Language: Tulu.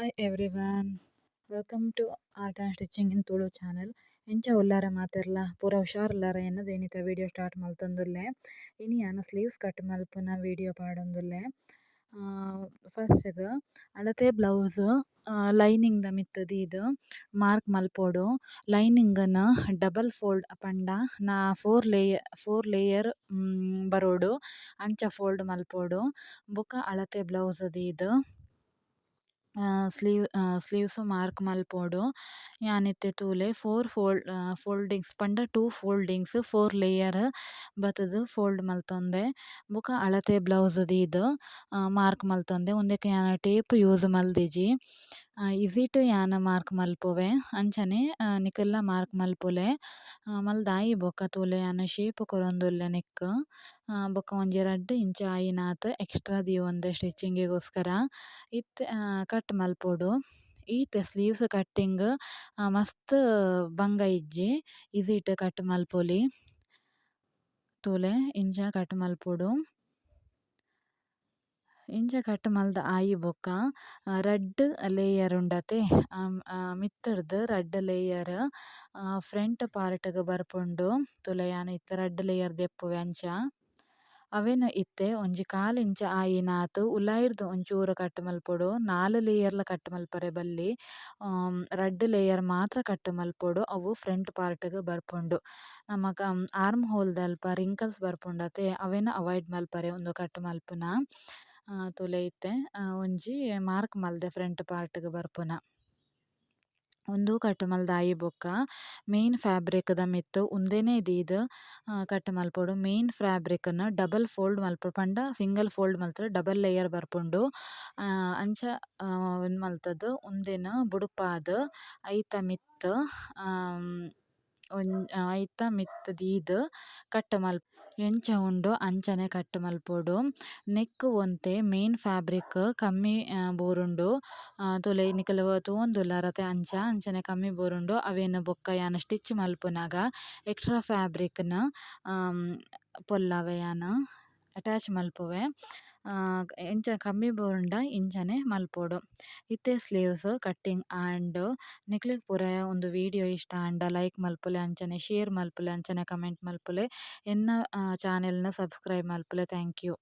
Hi everyone, welcome to Art and Stitching in Tulu channel. ಎಂಚ ಉಲ್ಲಾರ ಮಾತೆರ್ಲ ಪೂರ ಹುಷಾರುಲ್ಲಾರ ಎನ್ನದ ಇನಿತ ವಿಡಿಯೋ ಸ್ಟಾರ್ಟ್ ಮಲ್ತೊಂದುಲ್ಲೆ. ಇನಿ ಯಾನ್ ಸ್ಲೀವ್ಸ್ ಕಟ್ ಮಲ್ಪುನ ವಿಡಿಯೋ ಪಾಡೊಂದುಲ್ಲೆ. ಫಸ್ಟ್ ಗ್ ಅಳತೆ ಬ್ಲೌಸ್ ಲೈನಿಂಗ್ ದ ಮಿತ್ತ್ ದೀದ್ ಮಾರ್ಕ್ ಮಲ್ಪೊಡು. ಲೈನಿಂಗ್ ನ್ ಡಬಲ್ ಫೋಲ್ಡ್ ಪಂಡ ನ ಫೋರ್ ಲೇಯರ್ ಬರೊಡು, ಅಂಚ ಫೋಲ್ಡ್ ಮಲ್ಪೊಡು. ಬೊಕ ಅಳತೆ ಬ್ಲೌಸ್ ದೀದ್ ಸ್ಲೀವ್ಸ್ ಮಾರ್ಕ್ ಮಲ್ಪೊಡು. ಯಾನ್ ಇತ್ತೆ ತೂಲೆ, ಫೋರ್ ಫೋಲ್ಡಿಂಗ್ಸ್ ಪಂಡ ಟೂ ಫೋಲ್ಡಿಂಗ್ಸ್, ಫೋರ್ ಲೇಯರ್ ಬತ್ತುದು ಫೋಲ್ಡ್ ಮಲ್ತೊಂದೆ. ಬೊಕ ಅಳತೆ ಬ್ಲೌಸ್ ದೀದ್ ಮಾರ್ಕ್ ಮಲ್ತೊಂದೆ. ಉಂದೆಕ್ ಯಾನ್ ಟೇಪ್ ಯೂಸ್ ಮಲ್ದಿಜಿ. ಈಸಿಟ್ ಯಾನ್ ಮಾರ್ಕ್ ಮಲ್ಪುವೆ, ಅಂಚನೆ ನಿಕಲ್ಲ ಮಾರ್ಕ್ ಮಲ್ಪುಲೆ. ಮಲ್ದಾಯಿ ಬೊಕ ತೂಲೆ, ಯಾನ್ ಶೇಪ್ ಕೊರೊಂದುಲ್ಲೆ ನೆಕ್ಕ್. ಬೊಕ ಒಂಜಿ 2 ಇಂಚ್ ಆಯಿನಾತ್ ಎಕ್ಸ್ಟ್ರಾ ದೀವೊಂದೆ ಸ್ಟಿಚಿಂಗ್ ಗೋಸ್ಕರ. ಇತ್ತೆ ಕಟ್ ಮಲ್ಪೊಡು. ಈತೆ ಸ್ಲೀವ್ಸ್ ಕಟ್ಟಿಂಗ್, ಮಸ್ತ್ ಬಂಗ ಇಜ್ಜಿ, ಈಸಿಟ್ ಕಟ್ ಮಲ್ಪೊಲಿ. ತೂಲೆ, ಇಂಚ ಕಟ್ ಮಲ್ಪೊಡು. ಇಂಚ ಕಟ್ ಮಲ್ದ ಆಯಿ ಬೊಕ್ಕ ರಡ್ಡ್ ಲೇಯರ್ ಉಂಡತೆ, ಮಿತ್ತುರ್ದು ರಡ್ಡ್ ಲೇಯರ್ ಫ್ರಂಟ್ ಪಾರ್ಟ್ ಗ್ ಬರ್ಪುಂಡು. ತೂಲೆ, ಯಾನ್ ಇತ್ತೆ ರಡ್ಡ್ ಲೇಯರ್ ದೆಪ್ಪುವೆ ಅಂಚ. ಅವೆನ್ ಇತ್ತೆ ಒಂಜಿ ಕಾಲ್ ಇಂಚ್ ಆಯಿನಾತ್ ಉಲಾಯಿರ್ದ್ ಒಂಚೂರು ಕಟ್ ಮಲ್ಪೊಡು. ನಾಲ್ ಲೇಯರ್ಲ ಕಟ್ ಮಲ್ಪರೆ ಬಲ್ಲಿ, ರಡ್ಡ್ ಲೇಯರ್ ಮಾತ್ರ ಕಟ್ ಮಲ್ಪೊಡು. ಅವು ಫ್ರಂಟ್ ಪಾರ್ಟ್ ಗ್ ಬರ್ಪುಂಡು. ನಮಕ್ ಆರ್ಮ್ ಹೋಲ್ ದಲ್ಪ ರಿಂಕಲ್ಸ್ ಬರ್ಪುಂಡತೆ, ಅವೆನ್ ಅವಾಯ್ಡ್ ಮಲ್ಪರೆ ಉಂದು ಕಟ್ ಮಲ್ಪುನ. ತೂಲೆ, ಇತ್ತೆ ಒಂಜಿ ಮಾರ್ಕ್ ಮಲ್ದೆ ಫ್ರಂಟ್ ಪಾರ್ಟ್ ಗ್ ಬರ್ಪುನ. ಉಂದು ಕಟ್ ಮಲ್ದಾಯಿ ಬೊಕ್ಕ ಮೈನ್ ಫ್ಯಾಬ್ರಿಕ್ ದ ಮಿತ್ತ್ ಉಂದೆನೆ ದೀದ್ ಕಟ್ ಮಲ್ಪೊಡು. ಮೈನ್ ಫ್ಯಾಬ್ರಿಕ್ ನ್ ಡಬಲ್ ಫೋಲ್ಡ್ ಮಲ್ಪೊಡು. ಪಂಡ ಸಿಂಗಲ್ ಫೋಲ್ಡ್ ಮಲ್ತ್ಂಡ ಡಬಲ್ ಲೇಯರ್ ಬರ್ಪುಂಡು. ಅಂಚ ಉಂದು ಮಲ್ತುದು ಉಂದೆನ್ ಬುಡ್ಪಾದ್ ಐತ ಮಿತ್ತ್ ದೀದ್ ಕಟ್ ಮಲ್ ಎಂಚ ಉಂಡು ಅಂಚನೆ ಕಟ್ ಮಲ್ಪೊಡು. ನೆಕ್ಕ್ ಒಂತೆ ಮೈನ್ ಫ್ಯಾಬ್ರಿಕ್ ಕಮ್ಮಿ ಬೂರುಂಡು. ತೂಲೆ, ನಿಕುಲು ತೂವೊಂದುಲ್ಲರತೆ ಅಂಚ, ಅಂಚನೆ ಕಮ್ಮಿ ಬೂರುಂಡು. ಅವೆನ್ ಬೊಕ್ಕ ಯಾನ್ ಸ್ಟಿಚ್ ಮಲ್ಪುನಗ ಎಕ್ಸ್ಟ್ರಾ ಫ್ಯಾಬ್ರಿಕ್ ನ್ ಪೊಲ್ಲವೆ, ಯಾನ್ ಅಟ್ಯಾಚ್ ಮಲ್ಪುವೆ. ಎಂಚ ಕಮ್ಮಿ ಬೂರುಂಡ ಇಂಚನೆ ಮಲ್ಪೊಡು. ಇತ್ತೆ ಸ್ಲೀವ್ಸ್ ಕಟ್ಟಿಂಗ್ ಆಂಡ್. ನಿಕ್ಲೆಗ್ ಪೂರ ಉಂದು ವಿಡಿಯೋ ಇಷ್ಟ ಆಂಡ ಲೈಕ್ ಮಲ್ಪುಲೆ, ಅಂಚನೆ ಶೇರ್ ಮಲ್ಪುಲೆ, ಅಂಚನೆ ಕಮೆಂಟ್ ಮಲ್ಪುಲೆ. ಎನ್ನ ಚಾನೆಲ್ ನ್ ಸಬ್ಸ್ಕ್ರೈಬ್ ಮಲ್ಪುಲೆ. Thank you.